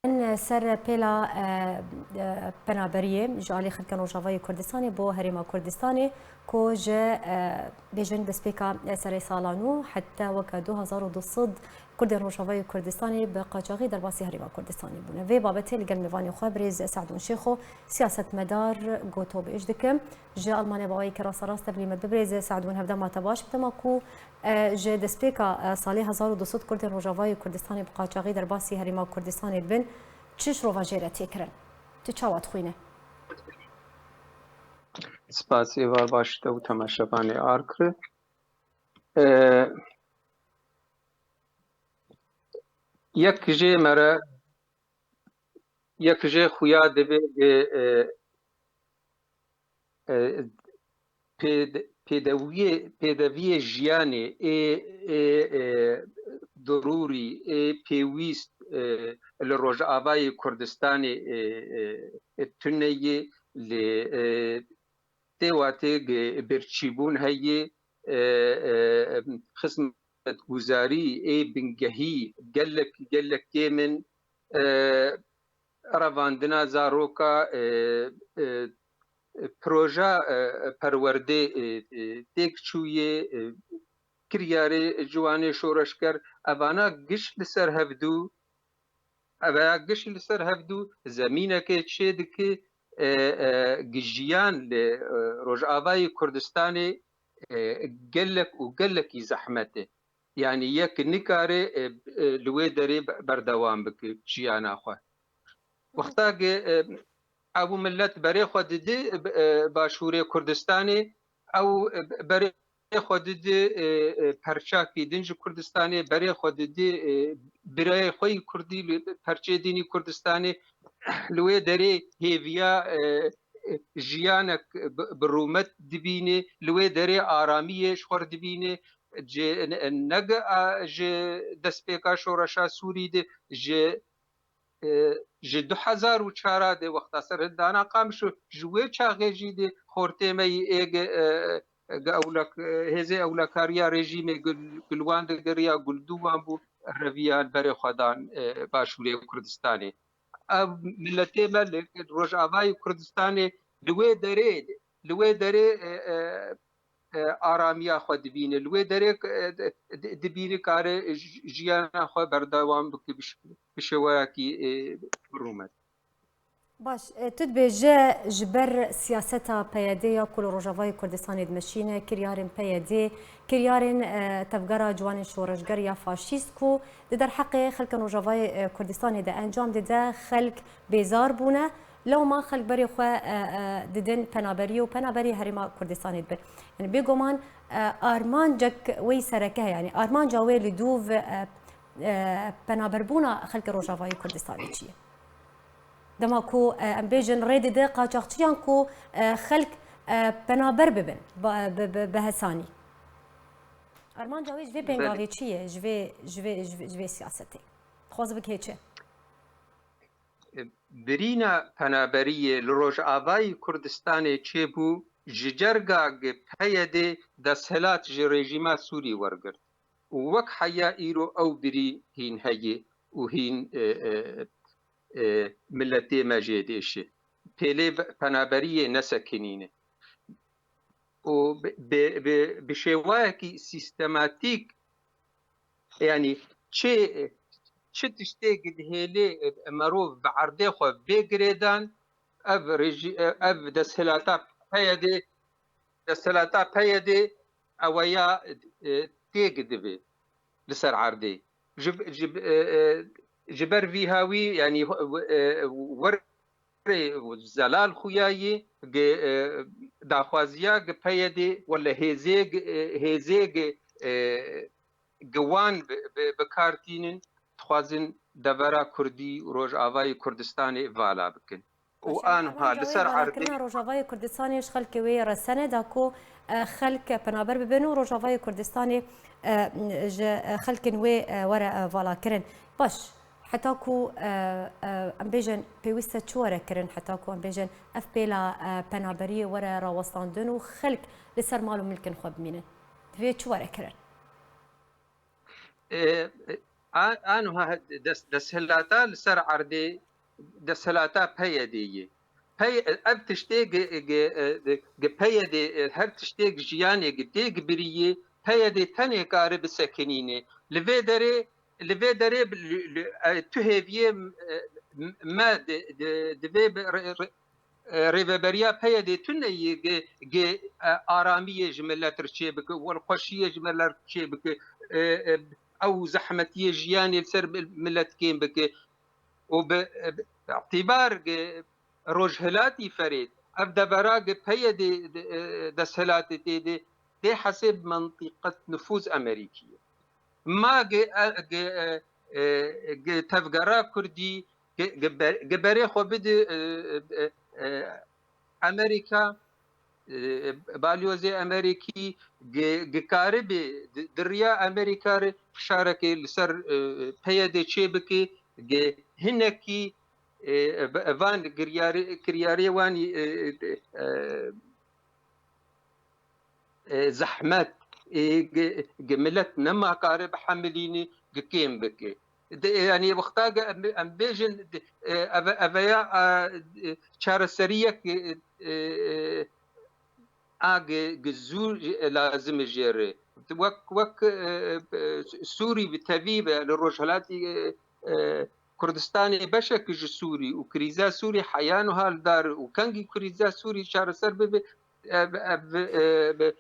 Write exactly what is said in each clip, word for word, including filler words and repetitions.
Ser pêla, e, e, penaberiyê ji alî xelkên Rojavayê Kurdistanê bo Herêma Kurdistanê ku ji, e, bêjin destpêka serê sala nû heta weke du hezar û du sed Kurdên Rojavayê Kurdistanê bi qaçaxî derbasî Herêma Kurdistanê bûne. Vê babetê li gel mêvanê xwe birêz Se'dûn Şêxo, siyasetmedar, gotobêj dikim. Ji Almanya bi awayekî rasterast tevlî me dibe. Birêz Se'dûn, hevdema te baş bi, dema ku, e, ji destpêka, e, salê hezar û du sed Kurdên Rojavayê Kurdistanê bi qaçaxî derbasî Herêma Kurdistanê dibin, çi şirova jê re tê kirin? Tu çawa dixwîne? Spas êvar baş te û temaşevanê Arkri. E, yek jê me re, yek jê xuya dibe, e, e, e, pêde-, pêdewiyê, pêdeviyê jiyanê ê, ê, ê, dirûrî, ê pêwîst, e, li Rojavayê Kurdistanê, e, e, e, tune ye, lê, e, tê watê ge-, birçîbûn heye, e, e, xizmetguzarî ê bingehî gelek, gelek kêm in, e, revandina zaroka, e, e, proja, e, perwerdê, e, e, têk çûyê, e, kiryarê ciwanê şoreşger, evana giş li ser hevdû, ev ya giş li ser hevdû zemînekê çê dike, e, e, gi jiyan li, e, Rojavayê Kurdistanê, e, gelek û gelekî zehmet e. Yanî yek nikare, e, e, li wê derê be-, berdewam bike jiyana xwe. Wexta ke, e, ew milet berê xwe dide, e, Başûrê Kurdistanê, ew, e, berê xwe dide, e, e, perçakî din ji Kurdistanê, berê xwe dide, e, birayê xwe yî Kurdî li perçê din yî Kurdistanê, li wê derê hêviya, e, e, jiyanek bi, bi rûmet dibîne, li wê derê aramiyê ji xwe re dibîne, ji, ne, ne, a, ji destpêka şoreşa Sûrî de, ji, e, ji du hezar û çar de wexta serhildana Qamişlo, ji wê çaxê jî de xortê me yî ê ge, e, ge ewlek-, e, hêzê ewlekariya rejîmê gul-, gulwan digiriya, guldu wan bû, reviyan berê xwe dan, e, Başûrê Kurdistanê. Ev miletê me li Rojavayê Kurdistanê li wê derê, li wê derê, e, e, e, aramiya xwe dibîne. Li wê derê, e, di-, di-, dibîne kare j-, jiyana xwe berdewam bike bi ş-, bi şêweyekî, e, bi rûmet. Baş, e, tu dibêje ji ber siyaseta P Y D ya ku li Rojavayê Kurdistanê dimeşîne, kiryarên P Y D, kiryarên, e, tevgera ciwanên şoreşger ya faşîst ku di derheqê xelkên Rojavayê, e, Kurdistanê de encam dide, xelk bêzar bûne. Lewma xelk berê xwe, e, e, didin penaberiyê û penaberî Herêma Kurdistanê dibin. Yani bêguman, e, armancek wê sereke heye. Yani armanca wê li dûv, e, e, penaberbûna xelkê Rojavayê Kurdistanê çi ye? Dema ku, e, em bêjin rê dide qaçaxçiyan ku, e, xelk, e, penaber bibin, ba-, bi, bi, bi hesanî. Armanca wê ji vê Belê. pêngavê çi ye? Ji vê, ji vê, ji vê, ji vê siyasetê? Dixwaze bikê çi? Birîna penaberiyê li Rojavayê Kurdistanê çêbû, ji cerga ge P Y D desthilat ji rejîma Sûrî wergirt û wek heya îro ew birî hîn heye û hîn, e, e, e, miletê me jê dêşe. Pêlê ve-, penaberiyê nesekinîne. Û bi, bi, bi, bi şêwayekî sîstematîk, yanî çi, çi tiştê dihêlê merov bi erdê xwe bê girêdan, ev rejî-, ev desthilata P Y D, desthilata P Y D eweya, e, têk divê li ser erdê. Ji, ji, e, e, ji ber vî hawî, yanî, e, werê zelal xuya yî, ge, e, daxwaziya ge P Y D, wele hêzê ge, e, hêzê ge, e, ge wan bi, bi, bi kar tînin, dixwazin devera Kurdî û Rojavayê Kurdistanê vala bikin. Û Baş, anha anha li ser erdê Rojavayê Kurdistanê ji xelkê wê resene da ku, e, xelk penaber bibin û Rojavayê Kurdistanê, e, ji, e, xelkin wê, e, were, e, vala kirin. Baş, heta ku, e, e, em bêjin pêwîst e çi were kirin, heta ku em bêjin ev pêla, e, penaberiyê were rawestandin û xelk li ser mal û milkin xwe bimînin. Divê çi were kirin? E, e, A, a nuha des-, desthilata li ser erdê desthilata P Y D'ê ye. P Y, ev tiştê gi, gi, gi P Y D'ê, her tiştê gi jiyanê gi tê gi birî yê, P Y D tenê kare bisekinîne. Li vê derê, li vê derê bi, li, li, e, tu hêviyê, e, m-, me di, di, divê bi re-, re-, e, rêveberiya P Y D'ê tune yê gi, gi, e, aramiyê ji milet re çê bike, welxweşiyê ji milet re çê bike, e, e, ew zehmetiyê jiyanê li ser mil-, milet kêm bike. Û bi, bi îtîbar gi Rojhilatî Ferêt, ev devera gi P Y D'ê, e, desthilatê tê de, tê hesê bi mentîqet nifûz Amerîkî ye. Ma gi, e, gi, e, e, gi tevgera Kurdî, gi, gi ber-, gi berê xwe bidi, e, e, e, Amerîka, e, balyozê Amerîkî, gi, gi karibe di, di riya Amerîka re fişarekê li ser, e, P Y D çê bike, gi hinekî, e, v-, van giryarê, kiryarê wan, e, e, e, zehmet, e, gi, gi milet nema kare bihemilînî, gi kêm bike. De, e, yanî wexta gi em, em bêjin, de, e, eve, eveya, e, e, çareseriyek, e, e, a gi, gi zû, e, lazim e jê re. Wek, wek, e, e, Sûrî bi tevî be li Rojhilatî, e, e, Kurdistanê beşek ji Sûrî û krîza Sûrî heya niha li dar û kengî krîza Sûrî çareser bibe, ev, ev, e, bi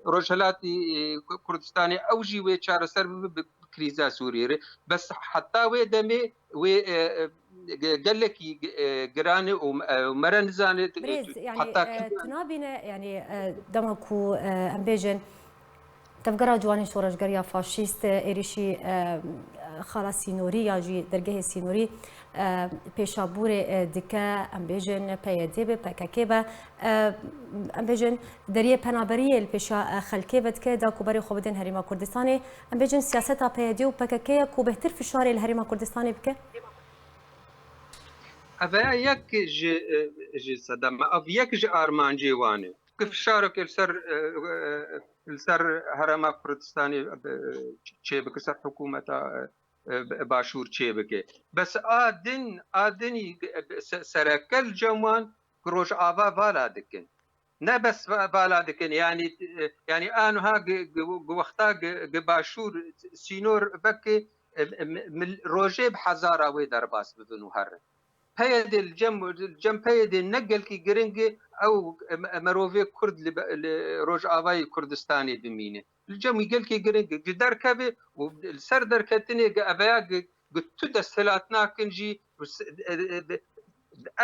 Rojhilatî, e, Kurdistanê ew jî wê çareser bibe bi krîza Sûriyê re. Bes heta wê demê wê, e, e, ge-, gelekî, e, giran e û, e, û mere nizane, e, Birêz, yanî, heta e, kî- tu nabîne, yanî, e, dema ku, e, em bêjin, Tevgera Ciwanên Şoreşgeriya Faşîst, e, êrîşî, e, xala sînorî ya jî dergehê sînorî, e, pêşabûrê, e, dike, em bêjin P Y D be, P K K be, e, em bêjin deriyê penaberiyê li pêşa, e, xelkê vedike, da ku berê xwe bidin Herêma Kurdistanê. Em bêjin siyaseta P Y D û P K K ye ku bêhtir fişarê li Herêma Kurdistanê bike? Ev yek ji, e, ji sedema, ev yek ji armancê wan e. Ku fişarek li ser, e, e, li ser Herêma Kurdistanê, e, çêbike, ser hikûmeta, e, e, Başûr çêbike. Bes a din, a dinî, e, se-, sereke li cem wan ku Rojava vala dikin. Ne bes va-, vala dikin, yanî, e, yanî a nuha gi, gi, gi wexta gi, gi Başûr sînor veke, e, e, mil-, rojê bi hezara wê derbas bibin û herin. P Y D li cem, li cem P Y D ne gelkî giring e ew, e, merovê Kurd li be-, li Rojavayê Kurdistanê bimîne. Li cem wî gelkî giring e. Ji derkeve û li ser derketinê gi eveya gi, gi tu desthilat nakin jî, û s-, e, e, e,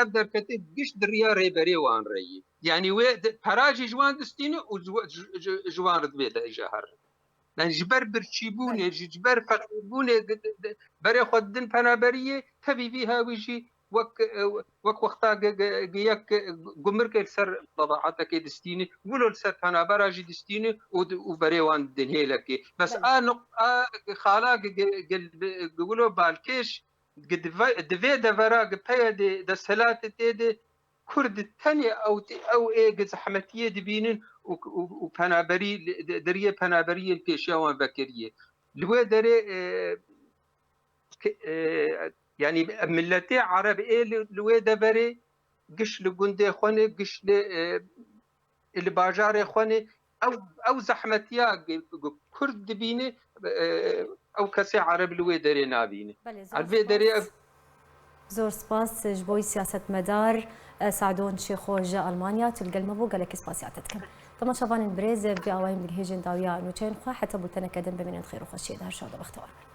ev derketin giş di riya rêberê wan re yî. Yanî wê di, pera jî ji wan distîne û ji, ji, ji, ji wan re divê de jî herin. Yani ji ber birçîbûnê, ji, ji ber feqîrbûnê di, di, di, berê xwe didin penaberiyê, tevî vî hawî jî wek, e, wek wexta ge, ge, ge yek, e, gumirkê li ser bedaetekê distîne, wilo li ser penabera jî distîne û di, û berê wan didin hêlekê. Bes Belê. a nuq-, a xala ge, ge, ge, ge wilo balkêş, ge di ve, di vê devera ge P Y D desthilatê tê de, Kurd tenê ew, ew ê gi zehmetiyê dibînin û, û, û penaberî, di, di riyê penaberiyê li pêşiya wan vekiriyê. Li wê derê, e, ki, e, yanî miletê Ereb ê li, li wê deverê giş li gundê xwe ne, giş li, e, li bajarê xwe ne, ew, ew zehmetiya gi, gi Kurd dibîne, e, ew kesê Ereb li wê derê nabîne. Belê, zor Li vê derê spas. ev Zor spas ji bo siyasetmedar, e, Sadon Şêxo ji Almanya. Tu li gel me bû, gelekî spasiya te dikim. Temaşevanên birêz, bi awayî em digihîjin dawiya nûçeyên xwe. Heta bulteneke din bimînin xêr û xweşiyê de. Her şad û bextewar bin.